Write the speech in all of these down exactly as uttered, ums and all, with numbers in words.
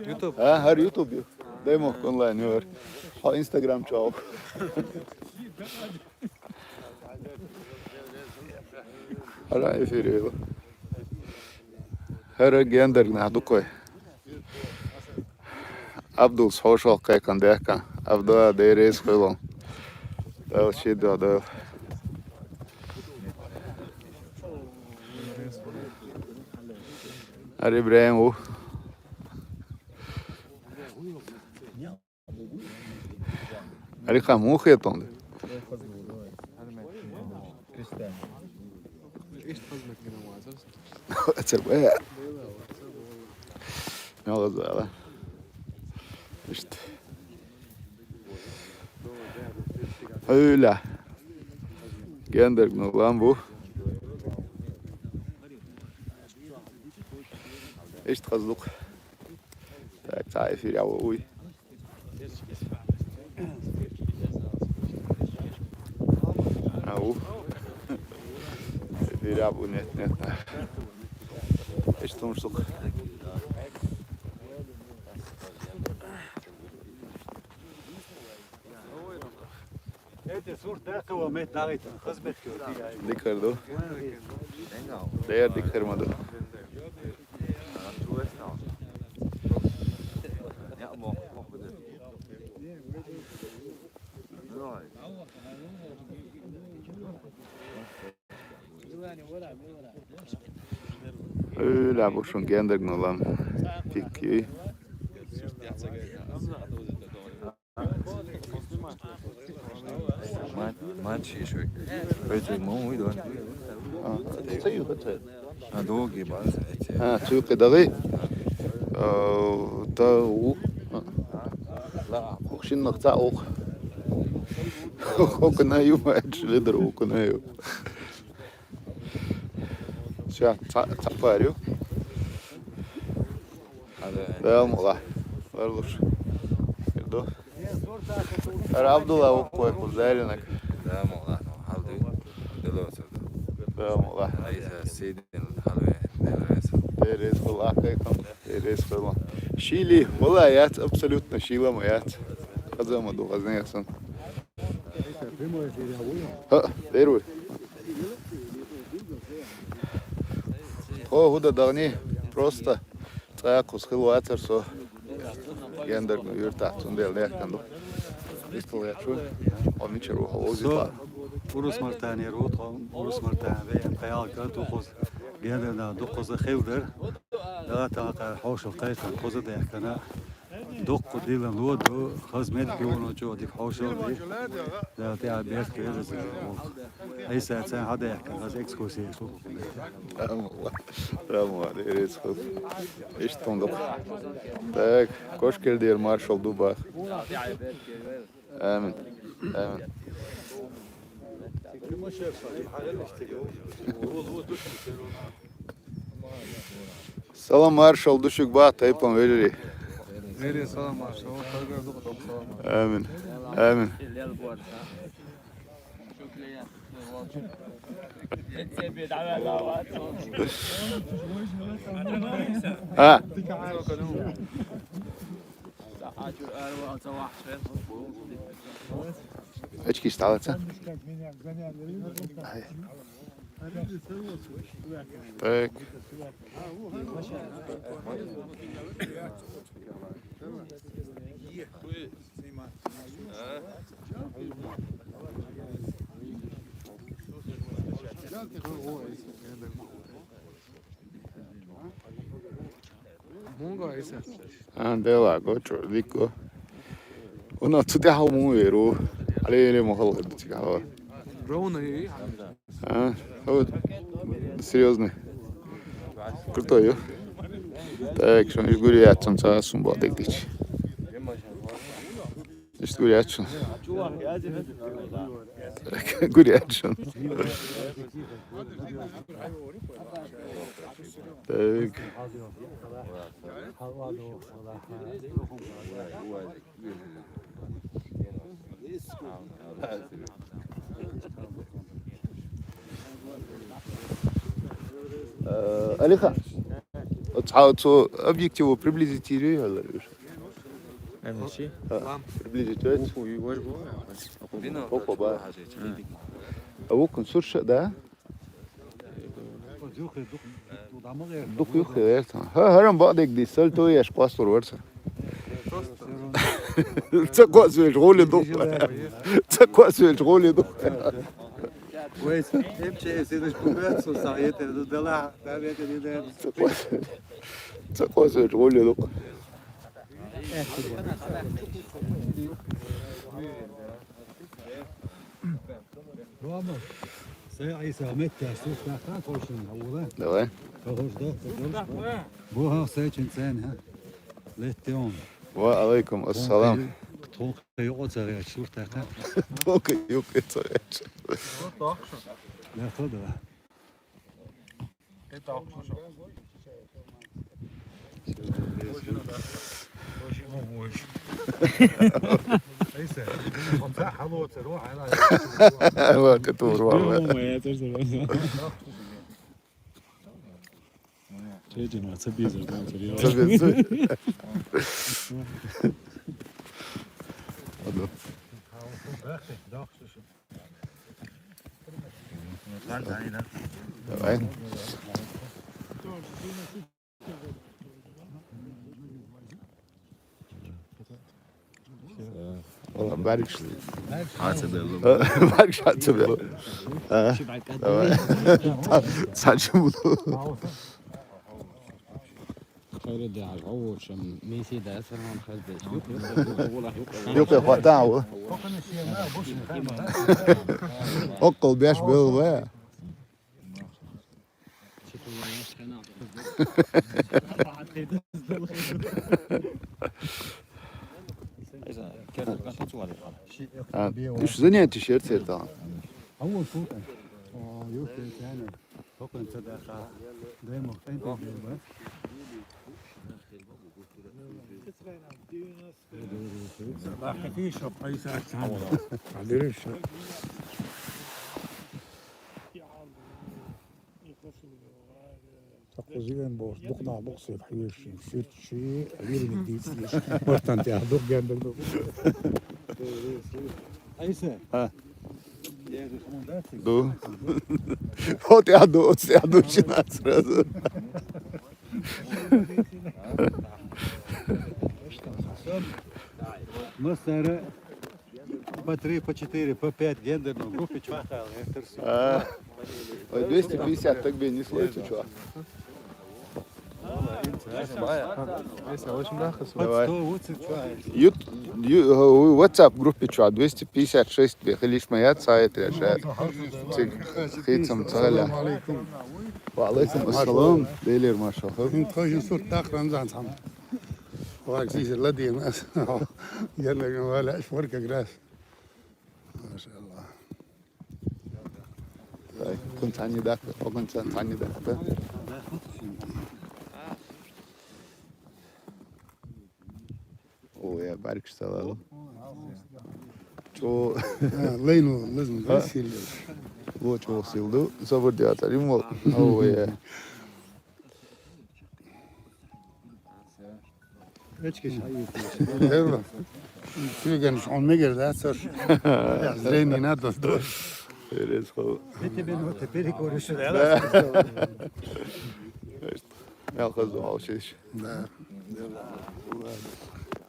Ютуб. А, хӀара ютуб ю. Дай мохк онлайн ю хӀара. Хьо инстаграм чу. ХӀара эфир ю. ХӀара гендерг нах ду кхой. Абдулс хьошалгӀа кхайкхам бехкам. Абдула, Дела реза хуьлда. Дала ши дуьхьа дойла. ХӀара ИбрахӀим ву. Алихан, муха хетал? Ацар бая. Мел зала. Иштта. Хьуьла. Гендерг ну лам бу. Иштта хазлукъ. Так, цхьа эфир ява уй. Ау. Эфир ява, нет, нет. Иштта хӀумаш ду-кх. Дика хир ду. Дера дика хир ма ду. Хьуьла бу шун гендерг ну лам. Пик юй. Ман, ман шиш вай. Вай цуй мун вуй дон. А, ца ю, ца. А, доги баз, эти. А, цуй кхы дагӀий? А, та у. Ла, хӀокху шиннах цхьаъ ву-кх. ХӀокхунна ю, ма аьлча, ледара хӀокхунна ю. Ша, цхьа, цхьа пар ю. Дала мукъ лахь. Ларлуш. Хир ду. ХӀара Абдулла ву-кх вай кхуза даьржинарг. Дала мукъ лахь, ну, хьал дуй. Дала мукъ лахь. Айса Сидин хьал ве, Дела реза хуьлда. Дела реза хуьлда, ахкайкхам. Дела реза хуьлда. Шийла, валлахӀи, яц, абсолютно шийла ма яц. Хаза ма ду, хаза яц. ХӀаъ, дера вуй. Хо, хӀу дан дагӀний, просто цкъа кхуза хилла вацар со. Гендерг ну юьртахь, цундела лехкан ду. Дистал гӀерташ ву. Хьо мичара ву, хьо вовзийтал. Со Урус-Мартанера ву, тхо Урус-Мартан веана кхаялга дукхаза, гендерг нах дукхаза хилла дара. Дала тӀаккха хьошалгӀа кхайкхам кхуза даьхкина. Дуккха дилла ло ду, хаза меттиг ю хьуна чӀогӀа дика хьошалгӀа ду. Дала тӀехь беркат бойла иза. Айса цхьаьна хьадаьхкина, хаза экскурси еш ву. Рамуа, Рамуа, деррис худ. Иштта хӀун ду-кх. Так, кошкер дера маршалла ду бах. Амин. Амин. Салам маршалла ду шуьга бах, тайпан вежарий. Вежарий салам маршалла, тайпан ду салам. Амин. Амин. А. Очкиш дӀалаца. Ай. Так. А, дела, го, чо, дика го. Вуна цу тӀехь хьо муха вер ву? Хьале, хьале ма хала хир ду цига хьо. Ровно и. А, хьо серьёзный. Крутой ю. Так, шуна уьш гур яц, цунца сум бакъдерг дича. Иштта гур яц шуна. Гур яц шуна. Так. Э, Алихан. Цхьа цо объективо приблизить йийр ю аьлар уж. Амма ши? А, приблизить йоац. Уху, и вож бу. Бина. Хо-хо ба. А вукхун сурша, да? Дукха юххе гӀертан. Ха, хӀарам бакъдерг дийца, сальто еш къоасталур вар цар. Ца къоасавелча гӀоле дукха. Ца къоасавелча гӀоле дукха. Вай, МЧС-аш буквально со сагӀетар ду дала, да, ветер иде. Ца къоас-, ца къоасавелча гӀоле дукха. Рома, сай Ӏийса метташ сурт даха, коршун гьавула. Давай. Кагъуж да, кагъуж. Бу гьа сай чин цен, гьа? Леттеон. Ва алейкум ассалам. Тонка юкъа царяч сурт даха. Тонка юкъа царяч. Даха, давай. Давай. Валла, бариш. Хьацабелла. Бариш хьацабелла. А? Давай. Ца-, ца чу буду. Хайра дяхьа, гӀо вочам, миси да, сарман хазбеш. Юкъе хватан ву. Оккъал беш бел ва. А, уж занятие шерцер там. Такъузивен боху, дукха нах боху сел хьоьжуш, шуьрташ, вирмиг дийца деш. Мартан тӀехь дукха гендар ду. Айса. А. Ду. Хьо тӀехь ду, оцу тӀехь ду, шина сразу. Массара по три, по четыре, по пять гендерных групп чу хьахаьлла, гӀертар со. А. Ой, двести пятьдесят так бен не слоится, чувак. Давай. Ют-, ю-, WhatsApp группе чу двести пятьдесят шесть бен хилиш ма яц, цхьа а тӀе ша. Цига хийцам ца хилла. Ва алейкум ассалам. Делер, машалла. Ин тхойн сурт даха, Рамзан, цхьаьна. Вай, сийсара ладийна ас. Гендарган ваьлла, аш вара как раз. Машалла. Ай, кхунца цхьаьна даккха, кхунца цхьаьна даккха. О, я, баркаш салам. Чо. А, лайно, лазма, а? Сил. Во чо сил ду, сабар диа тарим вол. О, я. Эчкиш хьаийцаш. Эрла. Цуьнан шун мегар дац аш. Зрение надо дош. Перес хо. Я тебе, ну, ты перекуришь, да? Да. Мел хаза хьо шиш. Да.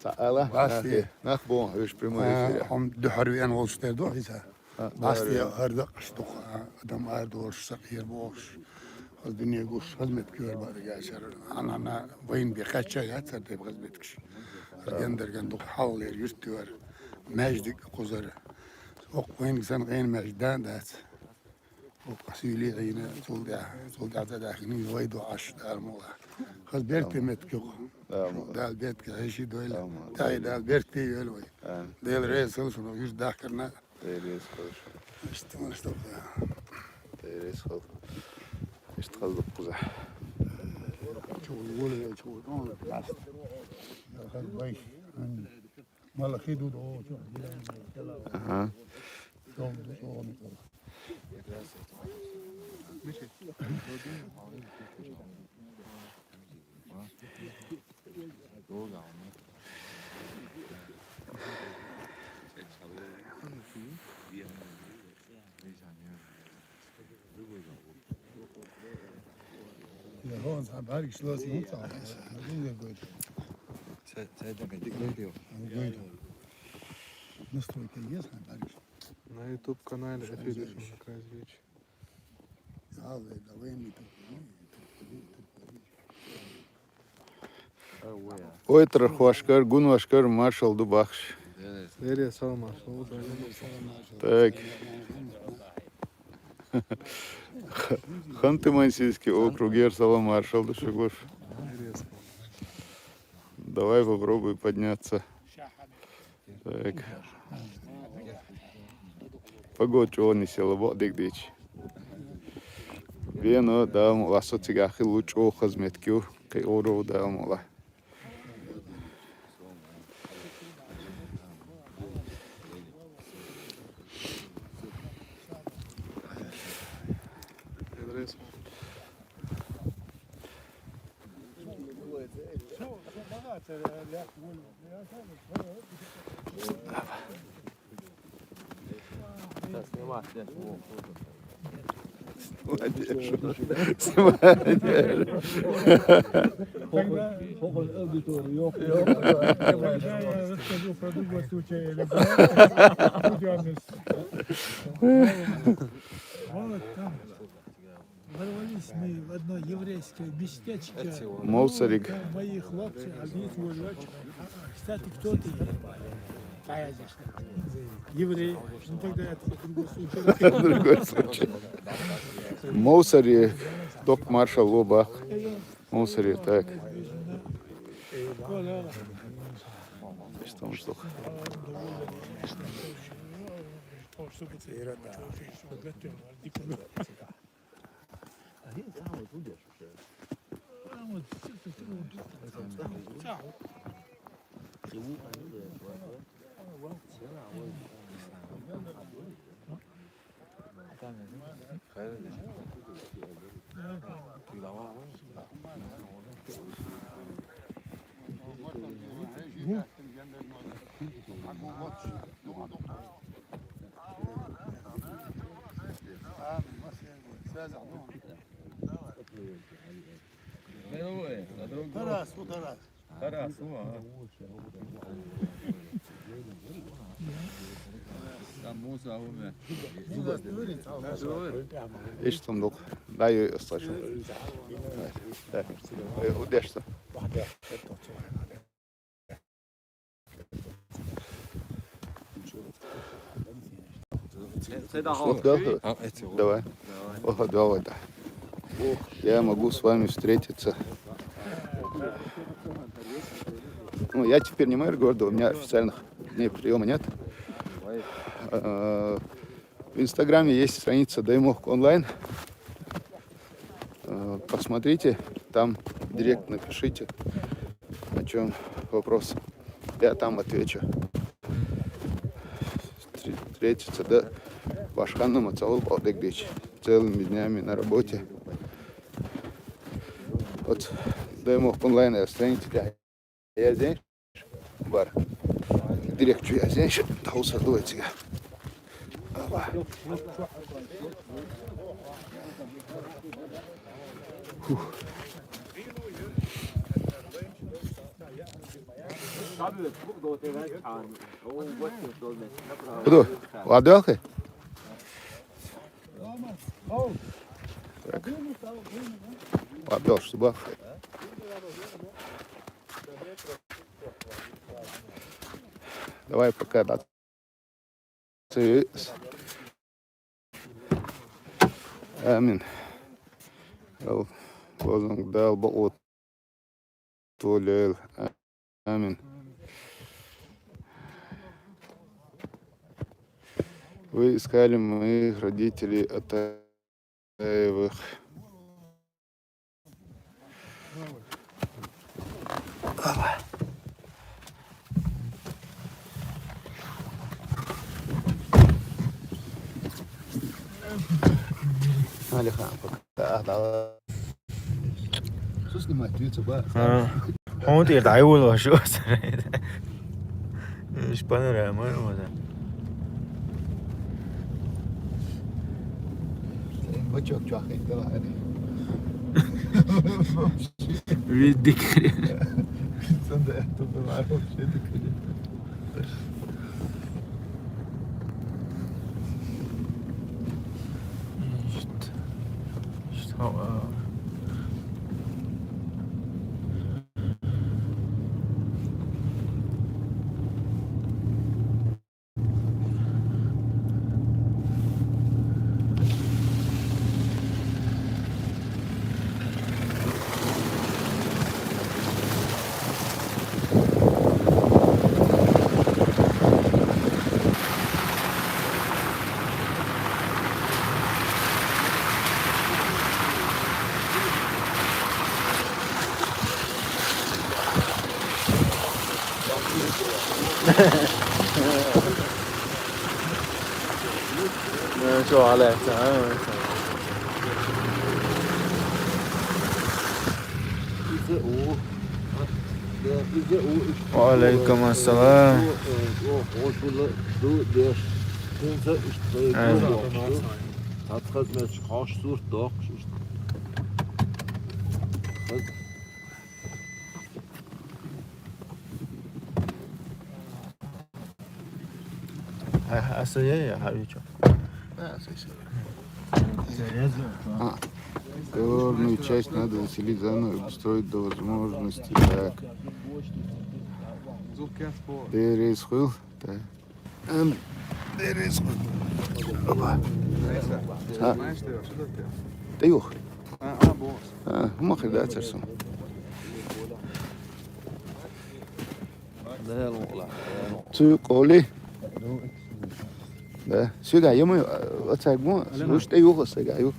Ца ала. Басти. Нах бон, уж прямой эфир. Хьо дуьхьал вен волчу тера ду хьиса. А, Басти, да, да. ХӀара дакъаш дукха, адам ара долуш, сакъера бохуш, хаза дуьне гуш, хаза меттиг яр бара гачара. Хьан-хьанна вайна бен кхаьчча яцара тайпа хаза меттигаш. Гендарган дукха хьалхалера юрт яр, маьждиг кхузара. Оккха вайниг санна гӀена маьждиг дан а дац. Оккха суьйлий Ӏийна, цул тӀаьхьа, цул тӀаьхьа ца даьхкина, вай до Ӏаш, Дала мукъ лахь. Хаза беркате меттиг ю-кх. Дала беркате хьеший дойла. ТӀаьхье Дала беркате йойла вай. Дела реза хуьлда шуна, юрт дахкарна. Дела реза хуьлда. Иштта, иштта. Дела реза хуьлда. Иштта хаза дуккхузахь. Чу волавелча, чу волавелча. Ага. Ja, und haben wir geschlossen, und so. Das ist ein guter, guter. Sei, sei danke, die Größe. Ein guter. Настройка есть, на бариш. На YouTube канале Эфир Шамакрайзович. Ойтрахвашкар, гунвашкар, маршал ду бахш. Лерия салам, маршал ду. Так. Ханты-Мансийский округ, ер салам, маршал ду шугуш. Давай попробуй подняться. Так. Погода чӀоагӀа нисъяла бакъдерг дечи. Вена, да, мула со цига хилла чӀоагӀа хазмет кив, кхе оров, да, мула. Снимать, снимать. Снимать. Тогда я расскажу про другой случай. Вот там. Ворвались мы в одно еврейское местечко. Мовсарик. Там мои хлопцы, а здесь вот, кстати, кто ты? Еврей. Ну, тогда это другой случай. Другой случай. Мовсарик, док маршал лоба. Мовсарик, так. Что там, что? Тарас, у Тарас. Тарас, у, ага. Там Муса, у меня. Ишт сундук. Да, ё, ё, слышал. Да. Э, удачи. Что? Да, да. А, эти вот. Давай. Давай. О, давай, да. Я могу с вами встретиться. Ну, я теперь не мэр города, у меня официальных дней приема нет. Э, В Инстаграме есть страница Даймовка онлайн. Э, посмотрите, там в директ напишите, о чем вопрос. Я там отвечу. Встретиться, да. Башханна мацалу бакъдерг дечи. Целыми днями на работе. Вот Даймовка онлайн страница. Язен бар. Директ чу язен ш-, тауса дуэцига. Ала. Фух. Куду? Ладохи? Так. Ладох, чтобы. Давай пока, да. Амин. Лозунг дал бо Толел. Амин. Вы искали моих родителей Атаевых. Алихан, пока. Что снимать? Ты это, ба? А. Хьуна тӀера дӀайолалуш ю. Иш панорама ю, ма да. Бачок чохь хӀиттала ари. Вид дикари. Цанда это была вообще дикари. Ишт. Ишт хава. شو عليك؟ وعليكم السلام. Ай, аса я, я, хавичо. А, горную часть надо заселить заново, обустроить до возможности. Так. Дерез хуил. Так. Ам, дерез хуил. Опа. А. Знаешь, что я, что такое? Да юх. А, а, босс. А, хӀума хир дац царсан. Цу къоли. Да. Сюда, ему, а, оцаг мо, слушай, юха, сега, юха.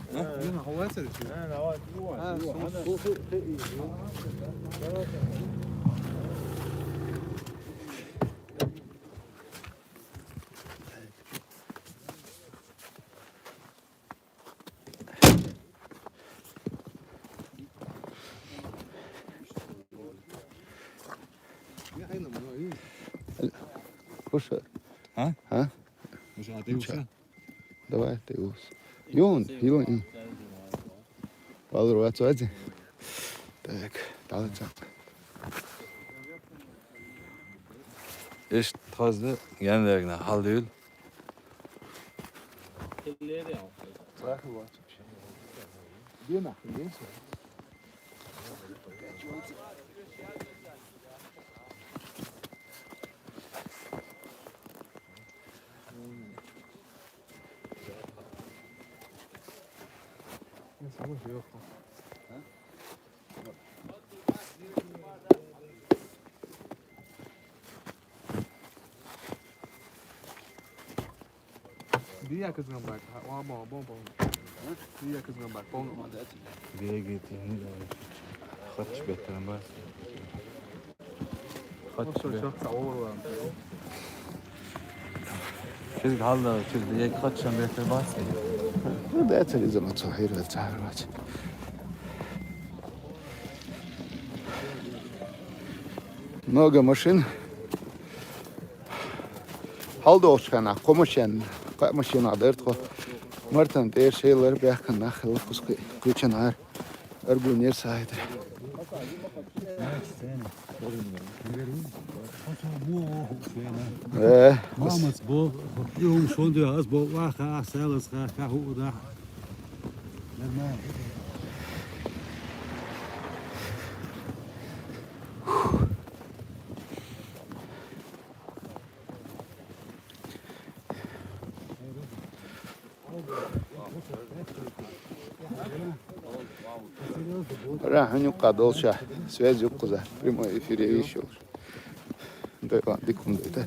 Слушай. А? А? Слушай, а ты Чё? Уса? Давай ты ус. Юн, юн. Палру ацвази. Так, талца. Иш тазда генлерге халдил. Diye kızgın bak. Ha, o ama bon bon. Diye kızgın bak. Bon. Diye git. Kaç betten bas. Kaç be. Çok sağ ol. Siz halda siz diye kaç şan betten bas. Ну да, это из-за мотора, это. Много машин. Хьалдохучу хенахь кхо машен, кхаа машенах дара тхо. Мартан тӀера шелара баьхкина нах хилла кхуза кхи-, кхечанара. Аргунера сахьитра. Э, Мамац бо, юум шун дуьхьа ас бо, ваха ас, селас ха, ха, хӀу дахь. Нормально. Ара, хьуна юккъа долуш, связь юккъуза. Прямой эфире ещё. Дай ладно, дикум дай, да?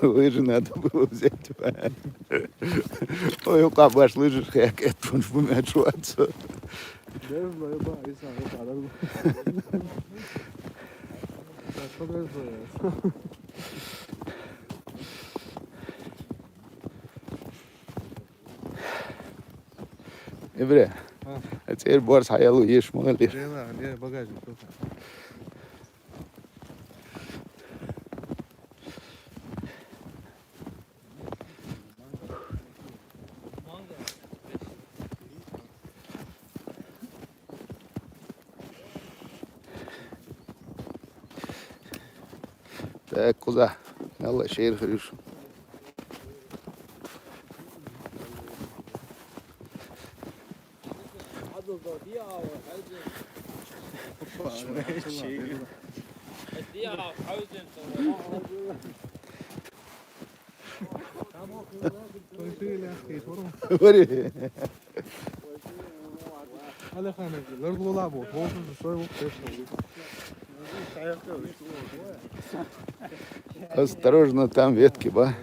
Лыжи надо было взять. Ой, у кабаш лыжи хек, это он в мячу отца. Эбре. А. А теперь борс хаял еш мали. Не, не, не, багажник только. Так, куда? Алла шер хрюш. Говори. Осторожно, там ветки, ба.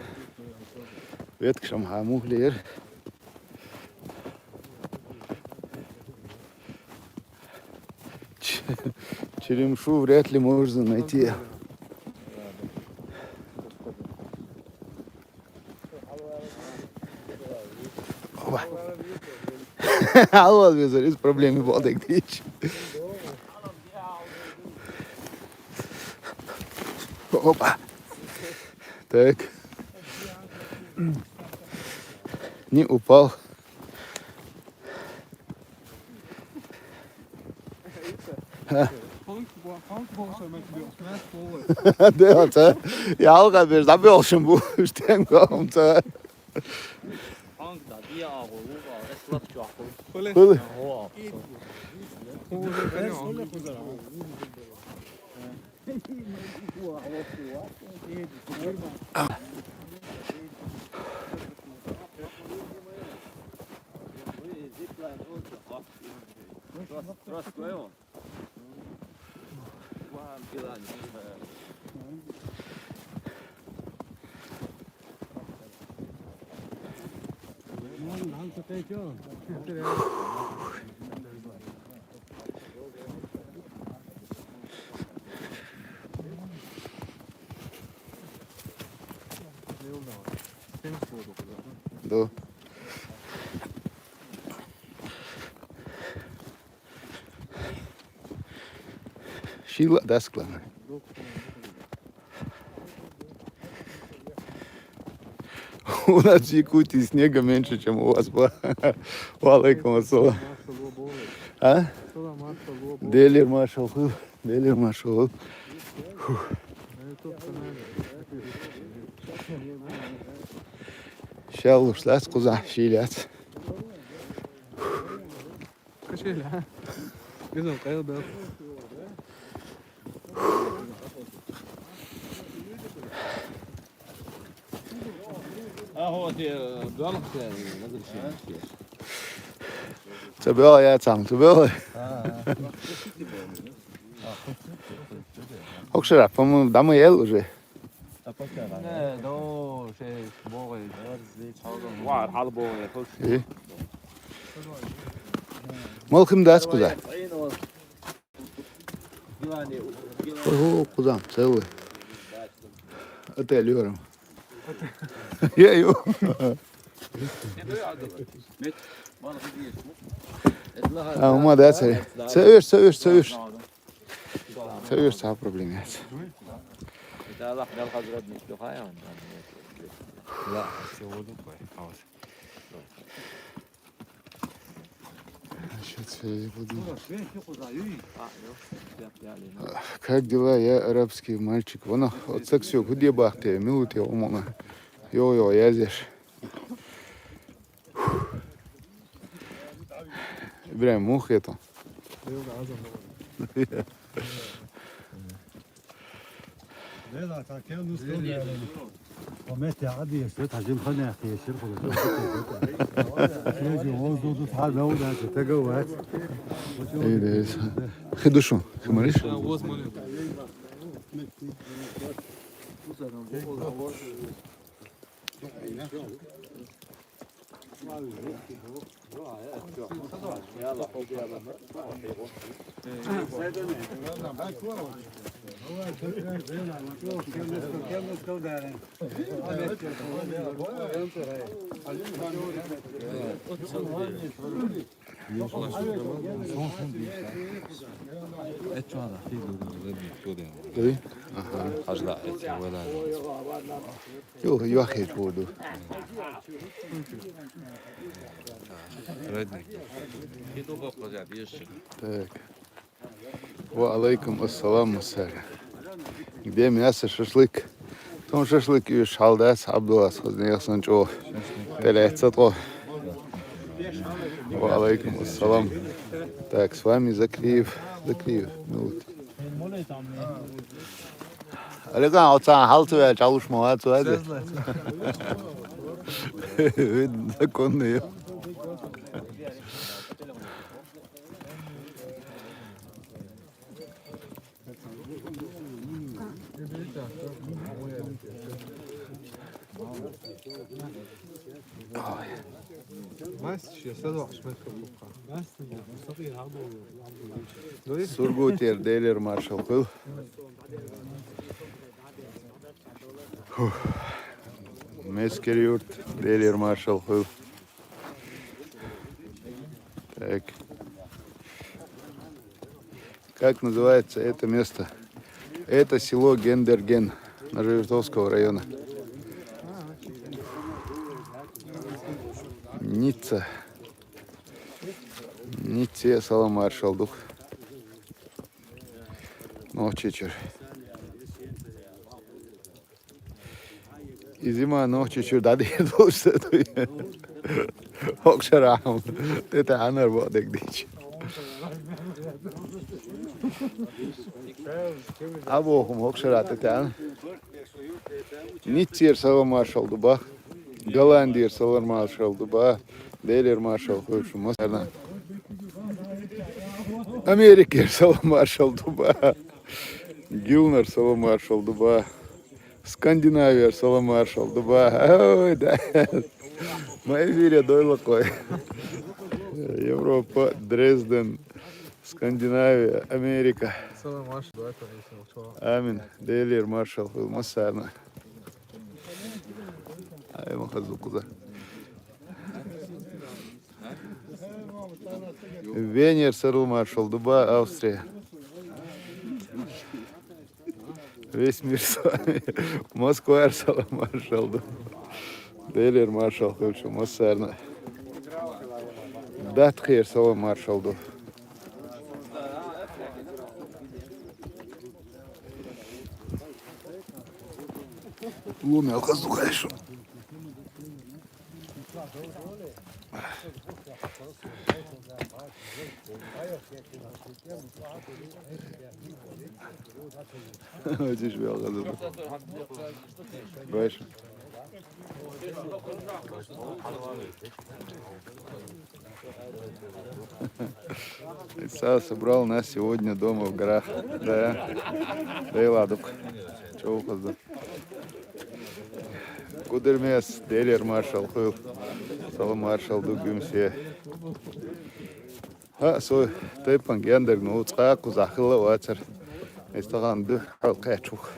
Ветки шамхамухлер. Ч-, черемшу вряд ли можно найти. Опа. Алла без проблем болдык дичь. Опа. Так. Не упал. Де, вот, а? Я алга беш, да, бешим бу, штен гамца. Хулы. Да. Шила, да, склана. У нас в Якутии снега меньше, чем у вас, ба. Ва алейкум ассалам. А? Делер машал хыл, делер машал хыл. Фух. Ща лушлас куза, шилас. Качели, а? Изо, кайыл бел. А вот, э, бел, э, разрешение. Цебел я там, цебел. Окшера, по-моему, домой ел уже. Не, да, şey, boğay. Var, hal boğay, hoş. İyi. Малхим дас куза. Ого, кузам, целый. Отель Юром. Я ю. А, ума да, целый. Целый, целый, целый. Север саха проблемац. Да, всё, вот такой. А вот. Значит, э, буду. Как дела, я арабский мальчик? Вон, вот так всё, где бахте, милуте, умона. Йо, йо, я здесь. Ибрагим, мух это. Хидушун, химариш? Ey? Aha. Hajla eti, wela. Yok, yok, hiç oldu. Родник. Так. Ва алейкум ассалам, Мусар. Где мясо, шашлык? Тон шашлык юш халдас, Абдулас, хозни яхсан чо. Телеца то. Ва алейкум ассалам. Так, с вами Закриев. Закриев, минут. Алихан, оцан халцу я, чалуш мавацу я. Видно, законный. Сургутер, Делер маршал хул. Мескер юрт, Делер маршал хул. Так. Как называется это место? Это село Гендерген Нажевертовского района. Ницца. Ницца салам маршалдук. Нохчичур. Изима Нохчичур дадир дулса дуй. Окшарам. Тета анар бодек дич. Абохум окшара тета ан. Ниццер салам маршалдуба. Голландер салам маршалдуба. Делер маршал хуйшума. Америкер салам маршалдуба. Гилнер салам маршалдуба. Скандинавия салам маршалдуба. Ой, да. Ма эфире дойлакой. Европа, Дрезден, Скандинавия, Америка. Салам маршал, давай, конечно, чё. Амин. Делер маршал, масарна. Ай, махазу куза. Венер салам маршалдуба, Австрия. Весь мир с вами. Москва салам маршалду. Делер маршал хулчу, масарна. Датхер салам маршалду. Луна, алхазу хайшу. Хочешь, я алхазу? Больше. Иса собрал нас сегодня дома в горах. Да. Да и ладук. Чего указал? Гудермес, Делер маршал, хуйл. Салам маршал, дугюмсе. Ха, со тайпан гендер, ну, цаку захила вацар. Эстаган ду, хал качух.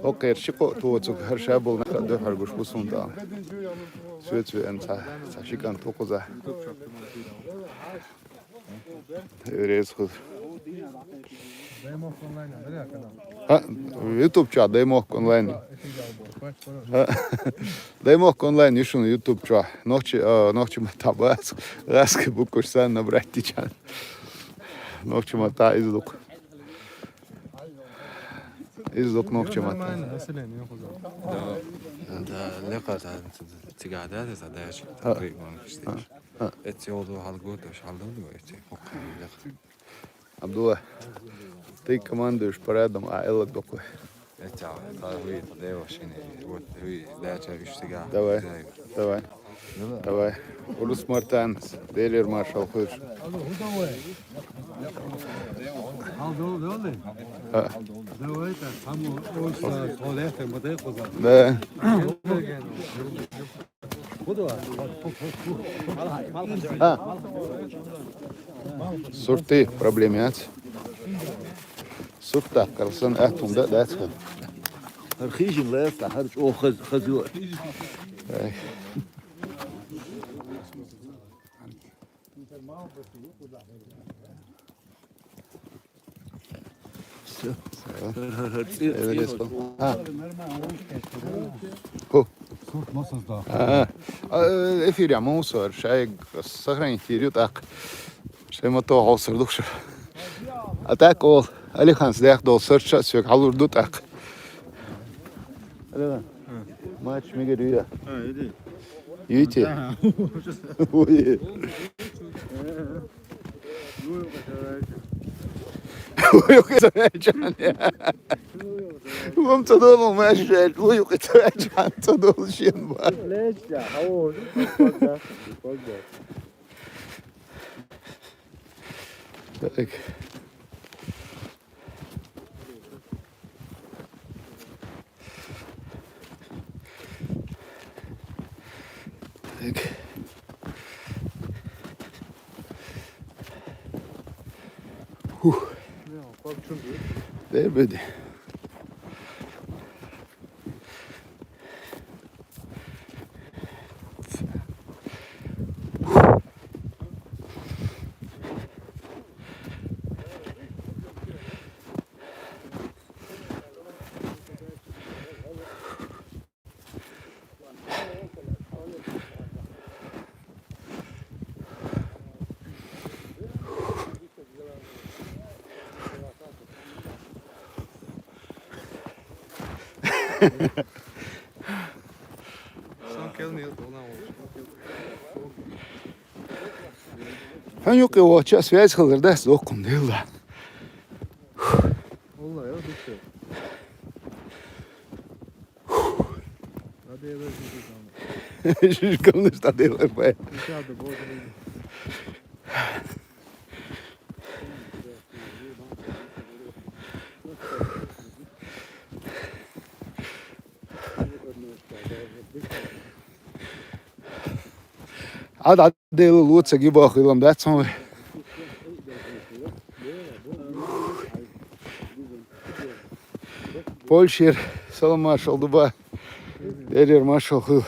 О, керши ко, то цук, хар шабул на ду, хар гуш бусун да. Светсвен ца, ца шикан токуза. Резко. Ха, YouTube ча, Даймок онлайн. Ха, Даймок онлайн, ишун YouTube ча. Нохчи, а, нохчи матабас. Раски букуш сан набрать тичан. Нохчи мата излук. Излук нохчи мата. Да, да, лека та, цигада, да, задача. Ха. Эти олду халгу, то шалду, эти. Абдулла, ты командуешь парадом, а Элла докой. Эти, а, та хуи, та дева шини, вот, хуи, дача, ишсига. Давай, давай. Давай. Урус Мартан, Делер маршал, хуш. Да. А. Суртий проблема яц. Сурт даккхар санна атта хӀума да а дац хьона. ХӀара хижина лаьцна, хӀара чӀогӀа хаза, хаза ю. Ай. Всё. ХӀара, хӀара, хӀара, цӀи-, Эверест. А. Ху. Сурт масазда. А, а, эфир я мусор, шайга сохранить йир ю тӀаккха. Шай ма то хьовсар ду шу. А так ол, Алиханца дехка долу сурт ша соьга хьалур ду тӀаккха. Алихан, матч мегар ю я? А, иди. Юйти? Да. Ой. Вуй, кхетаваьлча. Вон ца долу ма аьлла, вуй, кхетаваьлча, ца долу шен бан. Леча, хьо, погда, погда. Так. Так. Фух. Дербеди. Хьан юкъе вахча связь хилар дац, доккхун дела. Валлахи, я духе. Надо я даже не знаю. Шишкам не стадила, бай. Не надо, боже мой. Ӏад Ӏаддела лоцург бахийла ма дац хьуна вай. Польшера салам маршалла ду ба. Делера маршалла хуьлда.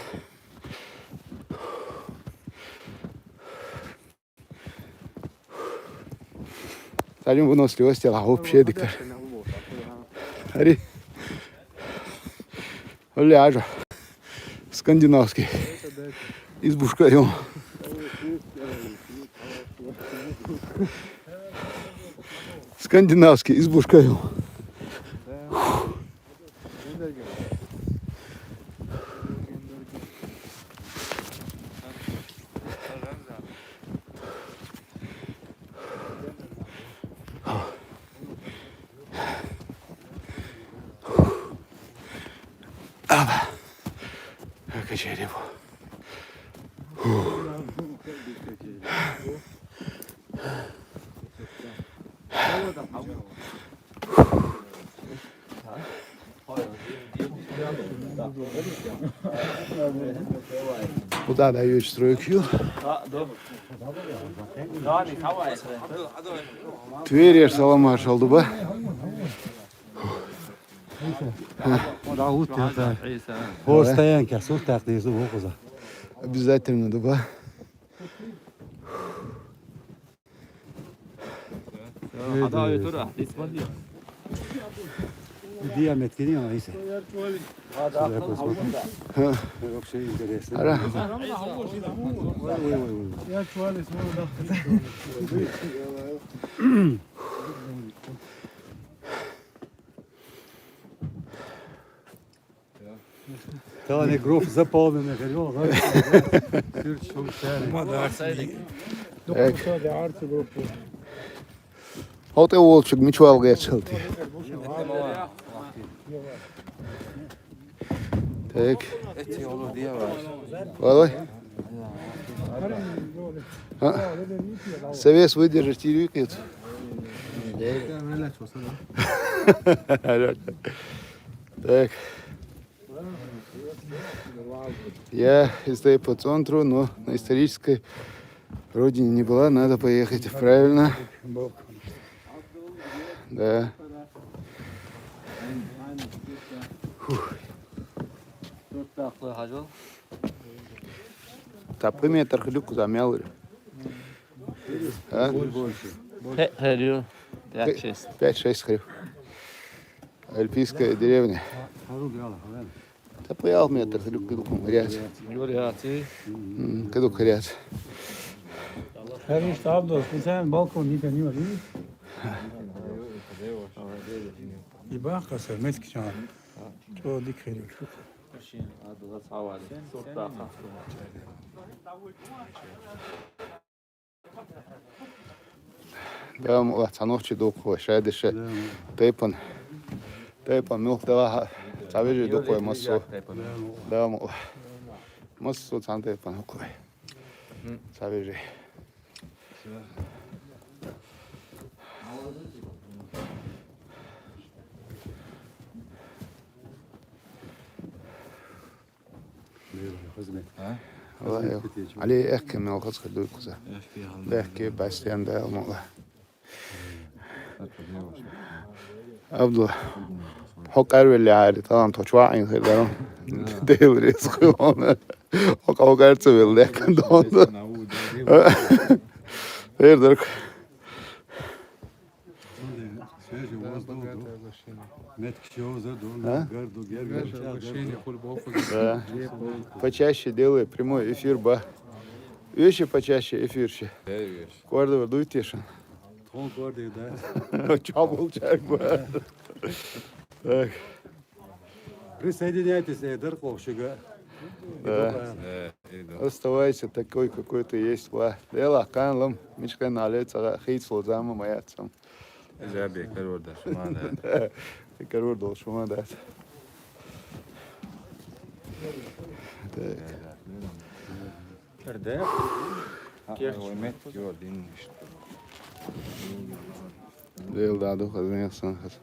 Царин выносливость яла вообще дика. Ари. Олли ажа. Скандинавский. Избушка ю. Скандинавский избушка ю. Ава. Качели бу. Куда даешь стройку? Тверер салам маршалла ду ба. О, да, вот это. О, стоянка, сурт даккха деза, о, кхуза. Обязательно ду ба. Диаметр не, если. Сюда посмотрим. Вообще интересно. Ара. Ой, ой, ой, ой. Таланы гроб заполненный, говорю, да? Сюрчшуум шаьрра. Ма да, арсеник. Так. Хьо тӀе волчуьнга мича вала гечалти. Так. Валай? А? Совес выдержать и рюкнет. Так. Я из тайпа центру, но на исторической родине не была, надо поехать, правильно? Да. Фух. Тапхы метр хилюк замял. А? Хе-, херю. Пять-шесть. Пять-шесть хилюк. Альпийская деревня. Тапхы алты метр хилюк, кыдук хиряц. М, кыдук хиряц. Хериш, Абдул, специально балкон не конёр, видишь? И бах, как сэр, мэтки чан. Чё, дик херю. Да, мула, цхьа нохчи дукха вай, шайдиша. Да, мула. Тайпан. Тайпан муьлха делахь а, цхьа вежарий дукха вай массо. Да, мула. Да, мула. Массо цхьана тайпан дукха вай. Цхьа вежарий. А? Али, эхкэн мел хаза хир дуй кхуза. Эхкэн, Бастиян да, мула. Абдул, хьо къарвелли гьари, талан тхо чу ваӀин хир даран. Дел ризкъ хилона. Хьо къавгарца вел лехкан дон. Эр дарк. Свежий воздух, да? Меттиг йовзар ду, а? Гаргара ду, гаргара. Да. Почаще делай прямой эфир, ба. Вещи почаще эфирщи. Кордовар дуй тешан. Тхона кордовар, да? Чабул чарба. Так. Присоединяйтесь, э, дар къохшига. Да. Э, иду. Оставайся такой, какой ты есть, ва. Дела, канлам, мичкен але, цага, хейт слозама, моя цам. Жаби, корорда, шуманда. Да, корорда, шуманда. Так. Эрде? Ой, мет, ё, дин, ишт. Дел да, духа, занялся, нахас.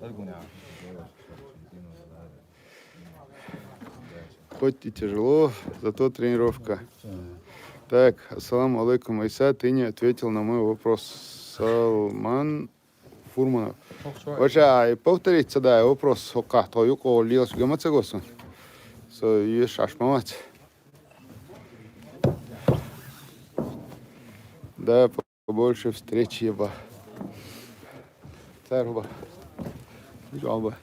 Хоть и тяжело, зато тренировка. Так, ассаламу алейкум, Иса, ты не ответил на мой вопрос. Салман Фурманов. Вообще, ай, повторить садай вопрос, хокка, то юко лилс гамацагосон. Со еш ашмамац. Да, побольше встреч, еба. Царба. Жалба.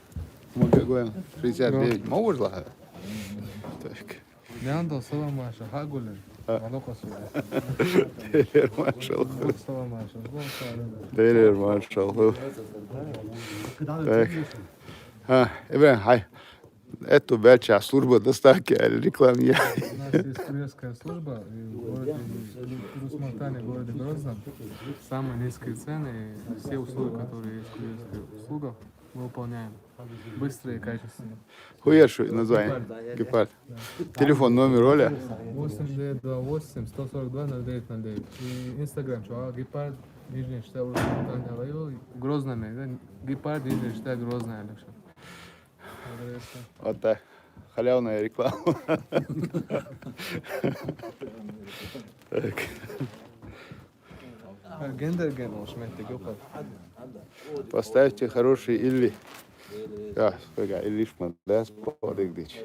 Мы бегаем. Шестьдесят девять. Можешь, ладно? Так. Няндо саламаша, хагулен. А. Малоко суга. Телер машал. Саламаша. Телер машал. Так. А, Ибрахим, хай. Это бельча служба доставки, а реклама я. У нас есть курьерская служба, и в городе, в Нур-Султане, в городе Грозном, самые низкие цены, и все условия, которые есть в курьерских услугах, мы выполняем. Быстро и качественно. Хуя, что название? Гепард. Гепард. Да. Телефон, номер, оля? Восемь девять два восемь сто сорок два ноль девять ноль девять. И Инстаграм, что, а, Гепард, нижняя черточка, Нур-Султан, Алаева, Грозная, да? Гепард, нижняя черточка, Грозная, Алексей. Вот так. Халявная реклама. Так. Гендер ген уж меттиг юха. Поставьте хороший илли. Я, спега, илли шман, да, спорик дич.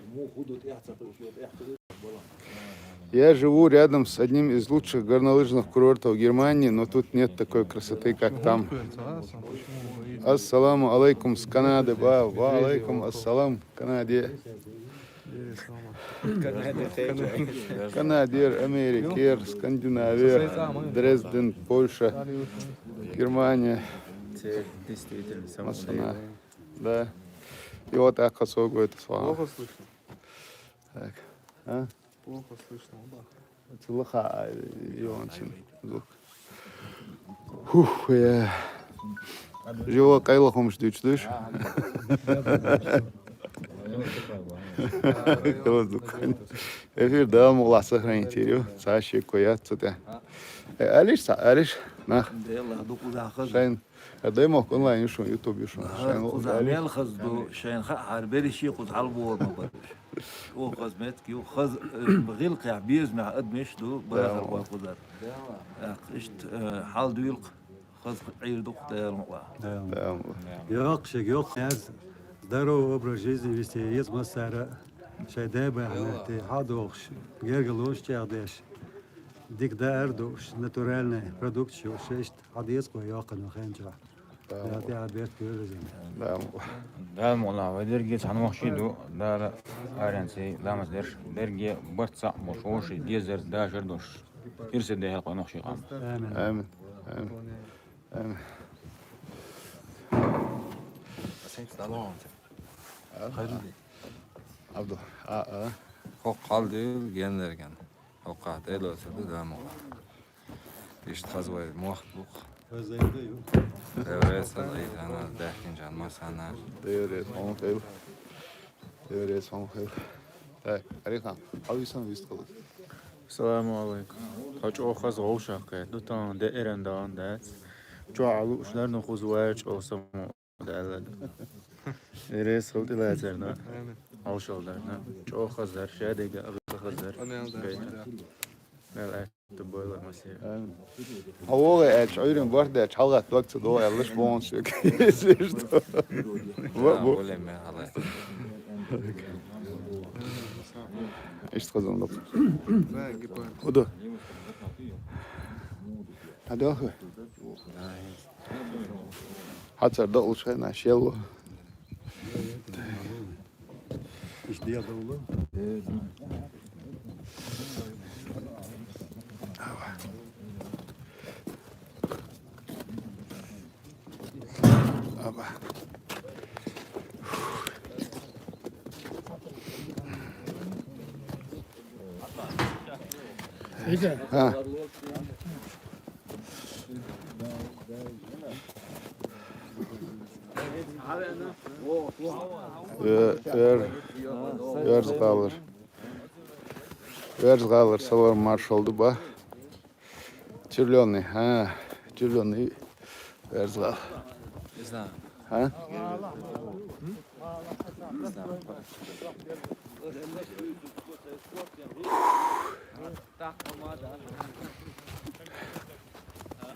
Я живу рядом с одним из лучших горнолыжных курортов Германии, но тут нет такой красоты, как там. Ассаламу алейкум с Канады, ба, ва алейкум ассалам, Канаде. Канадер, Америкер, Скандинавия, Дрезден, Польша, Германия. Действительно, самое. Да. И вот так особо это слава. Плохо слышно. Так. А? Плохо слышно, да. Целуха, а, и он чин. Звук. Хух, я. Живо кайло хомш дучдуш. Эфир да, мула, сохранить её. Саша, коя, цутя. Э, Алиш, са-, Алиш. Нах. Делла ду кхузахь хаза. Шайн. А дай мох онлайн ю шун, YouTube ю шун. Шайн кхузахь мел хаза ду, шайн хаьа хьара берриш кхуза хьалабора ма бара. О, хаза меттиг ю, хаза, э, гӀиллакхехь безамехь адамаш ду, бахархой кхузара. ТӀаккха иштта, э, хьал дуьйлакх, хаза Ӏийр ду-кх Дала мукъалахь. Дала мукъалахь. Йоккха шег, йоккха яз, здоровый образ жизни вести еза массара, шайн дай бахьана тӀе хьадохуш, гергарлонаш чӀагӀдеш, дика даар а дууш, натуральный продукт ю, шайшта хьадеза кхо йоккханна хенчохь. Дала тӀехь беркат йойла везан. Дала мукъалахь, вай дерриге цхьана мохк ду, Дала аренций ламаз дерш, дерриге барт цхьаъ болуш, вовшийн дезар, дашар долуш. Ирсе дехьа кхо нохчий къам. Амин. Амин. Амин. Амин. Абду, а, а. ХӀокху хьал дуьйла геннарган. ХӀокхахь тӀе а лоцург ду Дала мукъалахь. Иштта хаза вай мохк бу-кх. Хаза ду ю. Эврес хан, Ӏийсана, даьхкинчарна массарна. Эврес хан хила. Эврес хан хила. Так, Арихан, хьо висан вист хила. Салам алейкум. Хьо чӀогӀа хаза вовшах кхету, тахана де эран даун дац. Чохь а лууш ларна хуза вай чӀогӀа само. Далла. Ирес хилти лацарна. Амин. Хьошалдарна. ЧӀогӀа хазар, шадига агӀа хазар. Амин. Гайта. Мел аьтта бойла масех. Амин. Хьо вогӀе аьлча, Ӏуьйран барт даьлча, хьалгӀатта дог ца догӀу аьллаш бохунаш. Ва, бу. Улем мел хьалай. Иштта хазан ду. Худа. Хьадоху. Хьацар дакъалуш хенахь шелло. Иш дегӀ довла. Аба. Ха. Э, эр, эрзгӀалар. ЭрзгӀалар салар маршалла ду ба. Червлёный, а, червлёный эрзгӀал. Не знаю. А?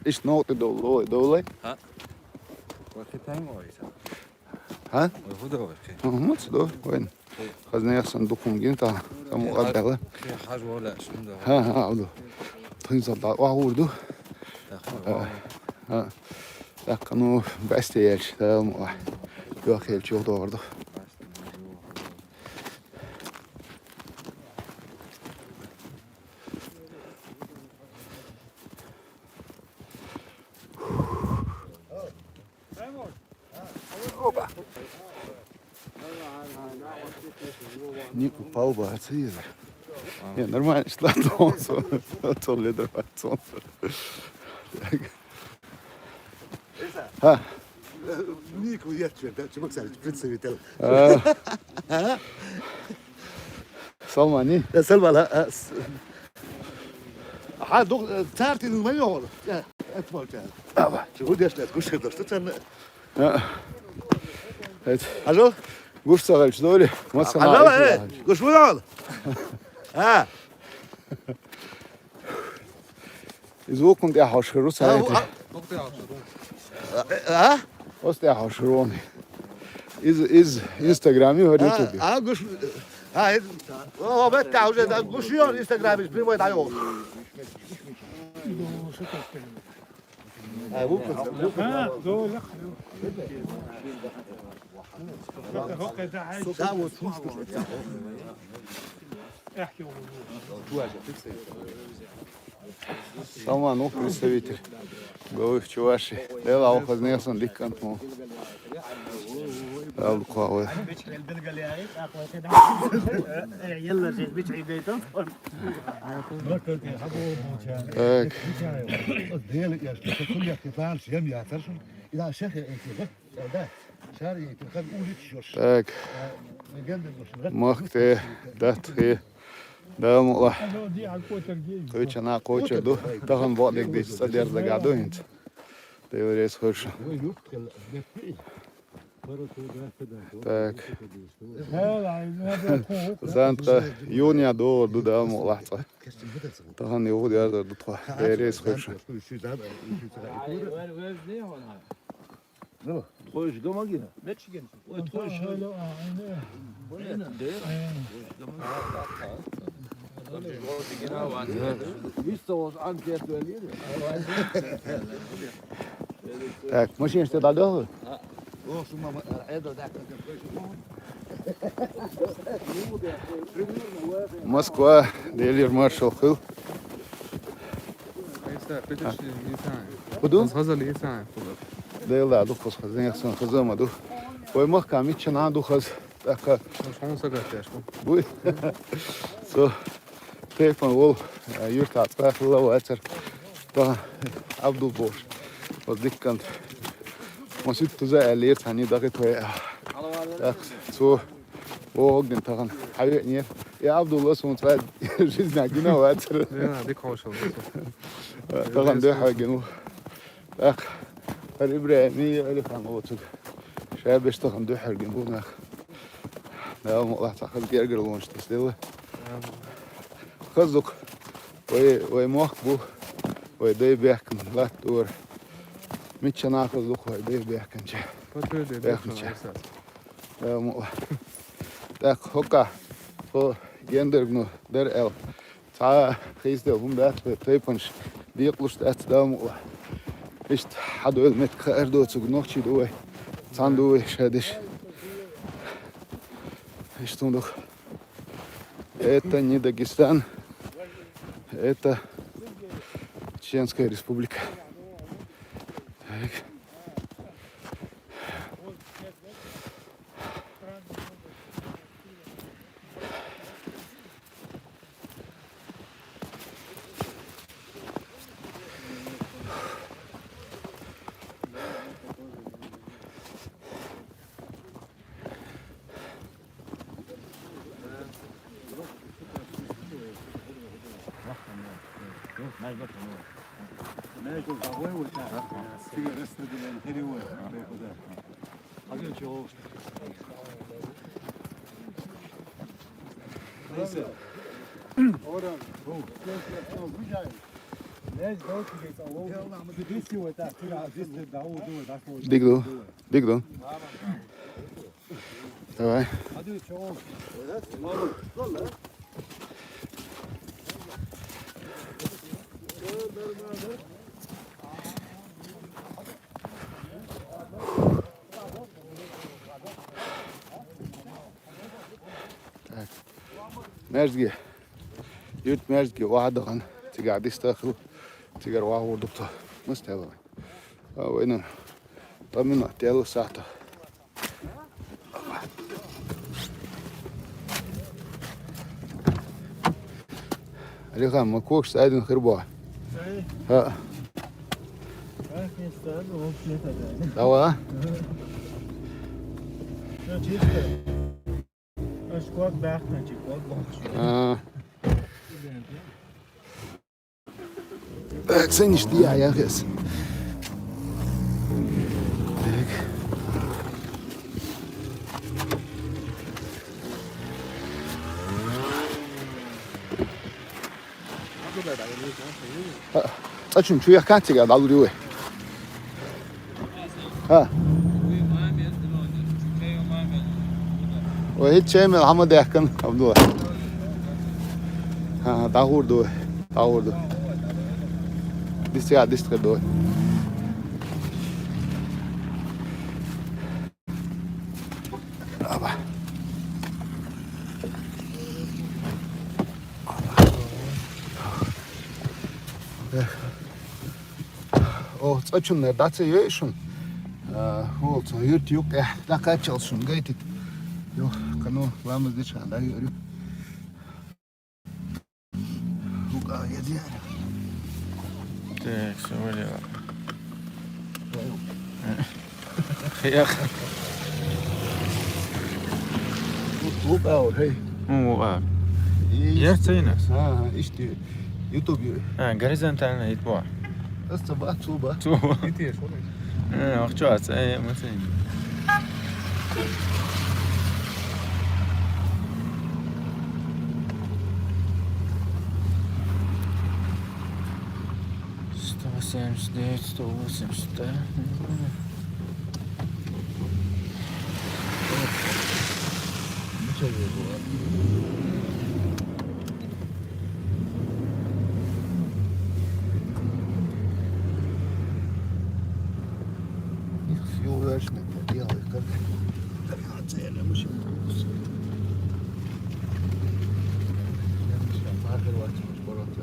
Иш нокъи довлой, довлой? А? Вот ты поймёшь. Хьа? Ой, худо вай. Мгм, цудо, вайн. Хазнех сан дукхун гин та, там угадала. Хаж вола, шунда. Ха, ха, авду. Тхин сал да, ва гурду. Ха. Так, ну, басте елч, да, мо. Ё хел чух дорду. Нику палба ацийла. Не, нормально, что тонсо. Тон ледер тонсо. Ха. Нику я чё, да, чё представитель. Салмани. Салман, а? Ха, дук, цартин ма йогӀу. Э, эт болча. Аба. Чу гудеш лет, гуш хирдош, цан. А. Эт. Алло? Гуш цагалч доли. Маса. Алло, э, гуш вуйол. А. Из вукхун тӀехь хьошур ву сайти. А? Оцу тӀехь хьошур ву. Из, из Инстаграме, хӀара Ютубе. А, гуш, а, из, о, бетта уже, да, гуш ю Инстаграме, прямой даю. А, вукхун, вукхун. Да, вот, слушай. Салман, ну, представитель главы в Чувашии. Дела, а ухо знесан диккан тму. Алкуалы. Так. Так. Махкте, датхи. Да, мула. Кхечана кхочур ду. Тахан бакъдерг дийца цӀа дерза дагахь ду хӀинца. Дела реза хуьлда шуна. Так. Зан тӀе юханехьа догӀур ду, Дала мукъалахь, цӀа. Тахан юха дерзор ду тхо. Дела реза хуьлда шуна. Ну, тхойш гамагина. Мечигин. Ой, тхойш. Виста волчу анкет велира. Так, машинаш тӀе дӀадоху? Москва, Делера маршалла хуьлда. Айса, петаш лийцан. ХӀун ду? Хаза лийцан, хаза. Дела ду, хаза, хаза, хаза ма ду. Вай махка мичча нах ду хаза. ТӀаккха. Хьуна сагатдеш бу. Буй. Цо тайпана волу, а, юьртахь цкъа а хилла вацара. Та Абдул бохуш. Оцу дикканца. Маситтаза аьллера, цхьаьний даха твоя. ТӀаккха цо вогӀу гина тахана. Хьавеанера. И Абдулла суна цкъа жизнь гина вацара. Дела, дика хьошалла. Тахана дуьхьал гина ву. ТӀаккха хӀара ИбрахӀимий, Алихан оцуьнга. Ша беш тахана дуьхьал гина бу нах. Дала мукъалахь, цхьа хаза гергарлонаш тасделла. Хаза ду-кх. Вай, вай мохк бу, вай дай баьхкина латта дора. Мичча нах хаза ду-кх вай дай баьхкинча. Баьхкинча. Дала мукъалахь. ТӀаккха хӀокху, хӀо гендаргано дара аьлла. Цхьа а хийцаделла хӀума дац вай тайпанаш, декъалуш дац, Дала мукъалахь. Иштта хьадойла меттиг хаар доцург нохчий ду вай. Цхьаьна ду вай ша деш. Иштта хӀума ду. Это не Дагестан, это Чеченская Республика. Так. Дика ду, дика ду. Давай. Так. Маьждиге. Юьртан маьждиге охьадахана. Цигахь дистахула. Цигара охьагӀур ду-кх тхо. Маса тӀе вай? А, вайна. Ткъа минот тӀе сахьтах. Алихан, ма когаш цӀа айдина хир бу? ХӀаъ. Давай. Аша ког баьхканчи ког бохуш. А. Так, саниш дия, я хес. Так. А, цӀа чум чу яхкан цига дӀалур ю вай. ХӀа. Вай хӀинца чай мел хьама даьхкина, Абдулла. ХӀа, хӀа, дӀахур ду вай. ДӀахур ду. Дистхир, дистхир ду вай. Аба. О, цӀа чунна дӀа ца йой шуна. А, хӀула цо юьрта юккъехь дӀакхаччалц шуна гайтит. Йо, кхано ламаз дечхьана дӀайоьр ю. Так, сегодня. Хех. Вукъа, хей. Вукъа. Яр цайна? Ха, ишти. YouTube. А, горизонтально ит бо. Аста ба, цу ба. Цу. Ит еш, валай. Э, ахчо аца, э, ма цайна. Сто семьдесят девять, сто восемьдесят, да? Их съёшь, делай, как. Как целая машина. Я не знаю, пахать, вот, порота.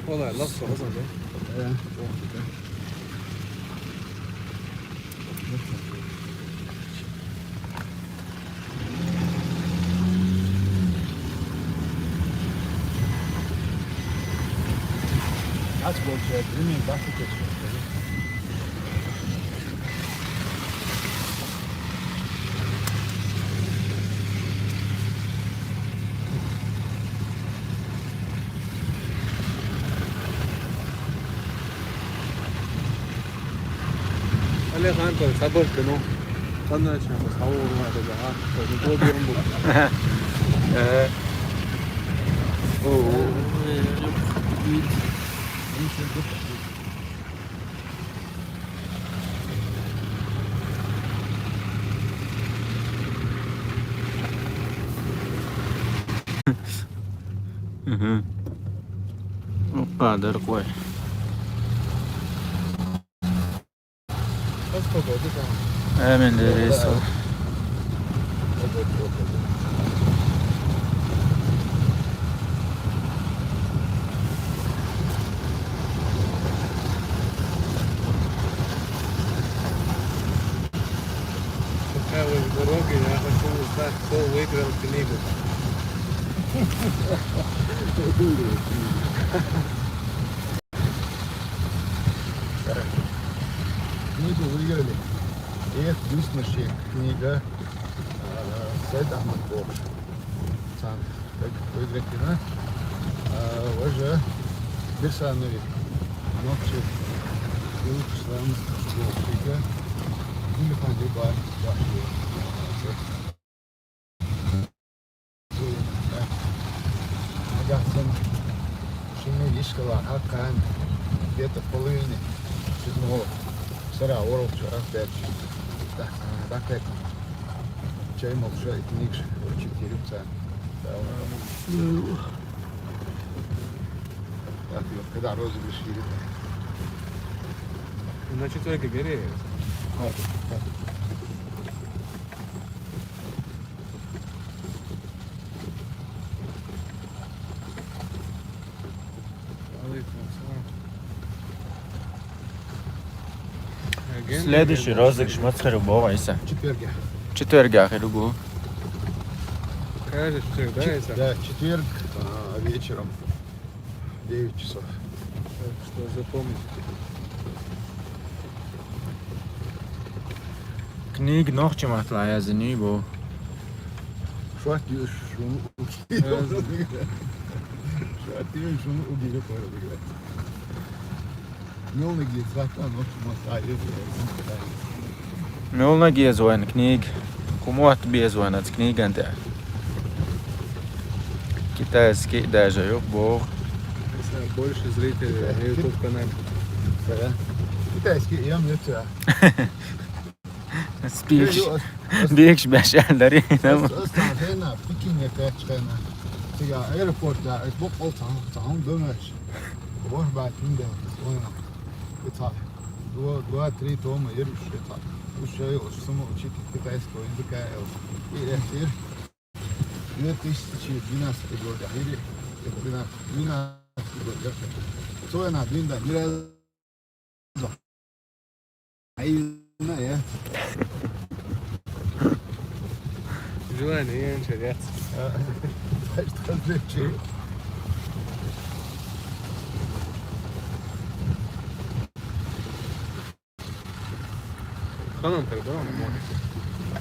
Валай, лап соғазан, да? Э. Ач болча, билмейм, басы кечкен. Алихан, сабыр кыну. Қандай шамбас, хауа урмады да, а? Көбеуін бұл. Э. О, о. Мгм. О, падар қой. Әмин дерес ол. Пока вы в дороге, я хочу узнать, кто выиграл книгу. Книгу выиграли. И это действующая книга, а, Сайд Ахмад Бокш. Сан, как выиграть, да? А, уже Бирсанови. Ночи. Илыш Ислам Бокшига. Или Ханди Бар. Агасен шими ишкала хакан где-то половине седьмого. Сара орол чарах бэч. Да, да, как. Чай молча и книг четыре пца. Да, вот. Так, вот, когда розыгрыш едет. Значит, только гере. Вот, вот. Следующий розыгрыш мацхэр бо, Айса? Четверг. Четверг ахэр бо. Каждый четверг, да, Айса? Да, четверг, а, вечером. Девять часов. Так что запомните. Книг нохчи матла язни бо. Шуат юш шуну уги. Шуат юш шуну уги. Мелнаги зата нохчи матла язни. Мелнаги звон книг. Кумуат без звон от книг анте. Китайский даже, ёб бог. Больше зрителей на YouTube канале. Да. Китайский, я мне тебя. Спиш. Бекш башалдари. Остан хена, Пекин я качхена. Тига аэропорт да, бок ол тан, тан донаш. Вор ба тинде, вона. Два, два-три тома, я решил это. Уж я, уж само учить китайского языка, э, и эфир. Две тысячи двенадцатый год, или двенадцатый, двенадцатый год, я. Что я на день, да, ни разу. Ай, на, я. Желание, я ничего, я. А, так что, блин, чего? Ханан тогда, может.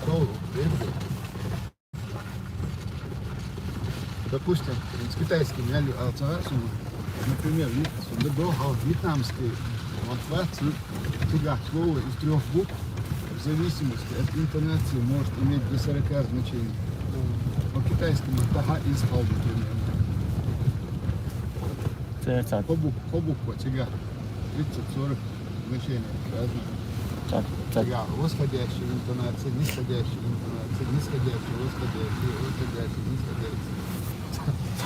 Кто? Допустим, с китайским я лю алцара сумма. Например, вьет-, сумма до, а вьетнамский вот, вот, цыгак слово из трёх букв в зависимости от интонации может иметь до сорока значений. По китайскому таха из халды примерно. Церцак. По букву, по букву цыгак. Тридцать, сорок значений разных. Так, так. Цыгак. Восходящая интонация, нисходящая интонация, нисходящая, восходящая, восходящая, нисходящая.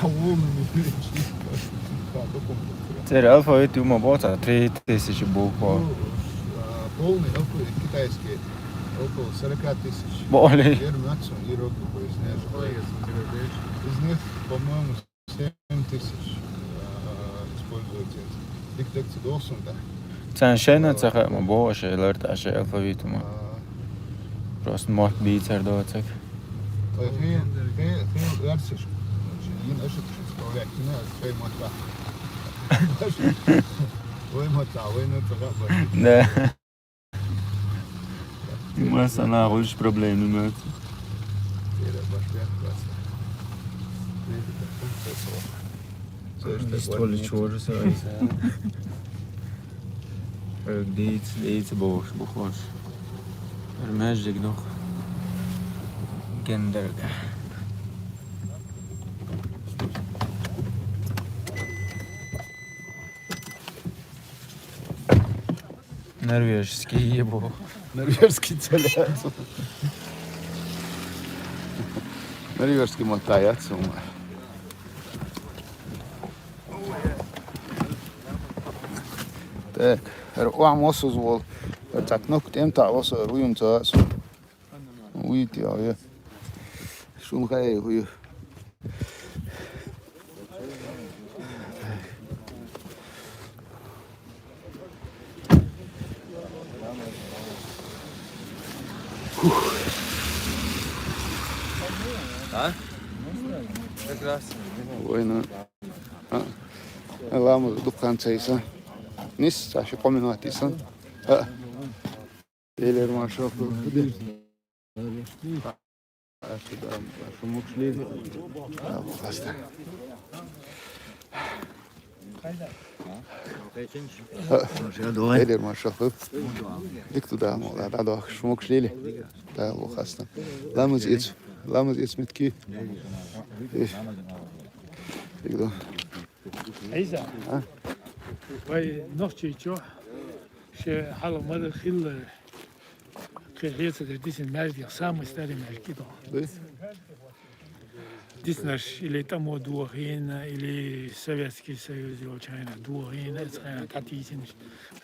По волнам перечислить. Церцак алфавит юма боца, три тысячи букв. Ну, а, полный алфавит китайский около сорока тысяч. Более. Вернаться и рок поясняешь. Из них, по-моему, семь тысяч, а, используется. Диктекция должен, да. Цан шена цаха ма боша ларта ше алфавит юма. А. Просто мот бицар доцак. Ой, хи, хи, хи, арсиш. Ин ашит шит проект, не, хи, мот. Ой, мот, ой, ну, цаха. Да. Масана гуш проблемы мат. Здесь то ли чего же сразу. Дейц, дейц, бош, бухош. Эрмеждик дух. Гендерга. Норвежский ебу. Норвежский целяется. Норвежский мотается, ума. Так, эр уам осуз вол. Эр так нок тем та осу, эр уюм та осу. Уйти, а, я. Шум хай, уй. А? Как раз. Война. А. Ламаз дукан цайса. Нис, саши коминатиса. А. Элер машоку. Шумукшли. А, классно. Элер машоку. Ик туда, мол, да, да, шумукшли. Да, классно. Ламаз ец, ламаз ец метки. Эх. Ик да. Айза. А? Вай, нохчий чё? Ше хала мада хилла. Кхе хьеца дер дисин маьждиг, самый старый маьждиг кидо. Да? Диснарш или тӀамо дохийна, или Советский Союз йолча хана дохийна, эцхьана тӀатийсинаш.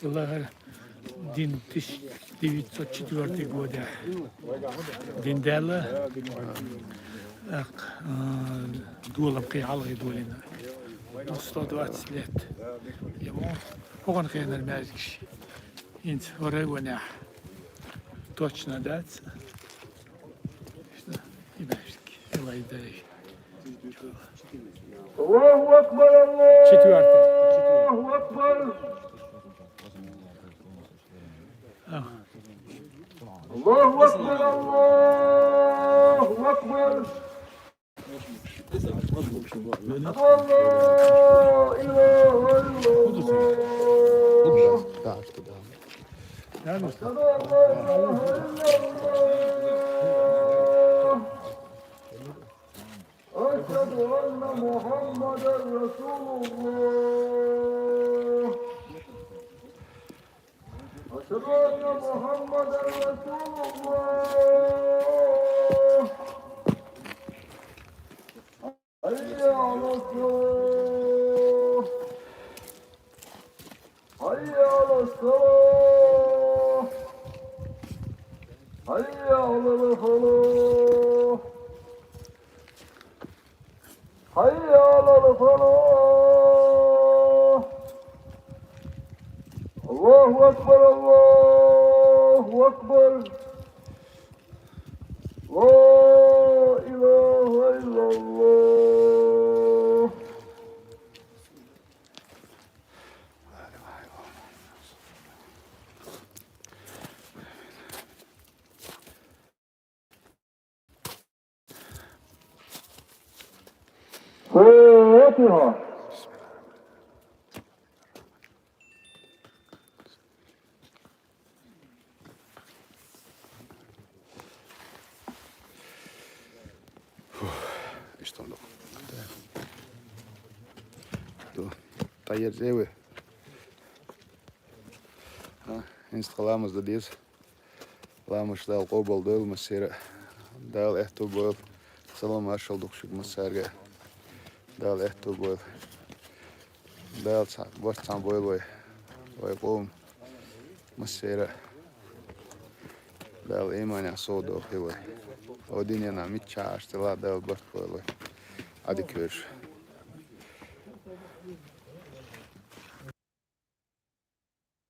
Лахар дин тысяча девятьсот четвёртый года. Дин дала, ак, а, долам кхе хьалхе долина. Ну, сто двадцать лет. Ему хӀокхун хенар маьждигаш. Инца хӀорай ванехь. Точно дац. Что? И маьждиг. Силай дай. Аллаху акбар, четвёртый. Аллаху акбар. А. Аллаху акбар, Аллаху акбар. أشهد أن لا إله إلا الله. أشهد أن لا إله إلا الله. أشهد أن محمدا رسول الله. أشهد أن محمدا رسول الله. حي على الصلاة. حي على الصلاة. حي على الفلاح. حي على الفلاح. الله أكبر، الله أكبر. لا إله إلا الله. О, тихо. Иштта ду. Ду. Тайяр зевы. А, инсталамыз да диз. Ламаш Дала къобал дойла массера. Дала аьттув бойла. Салам маршал ду шуга массарга. Дала аьттув бойла. Дала цхьа, барт цхьа бойла вай. Вай къовм массера. Дала иманехь сов дохийла вай. О диненахь миччахьа Ӏаш делахь, Дала барт бойла вай. Ӏадика йойла шу.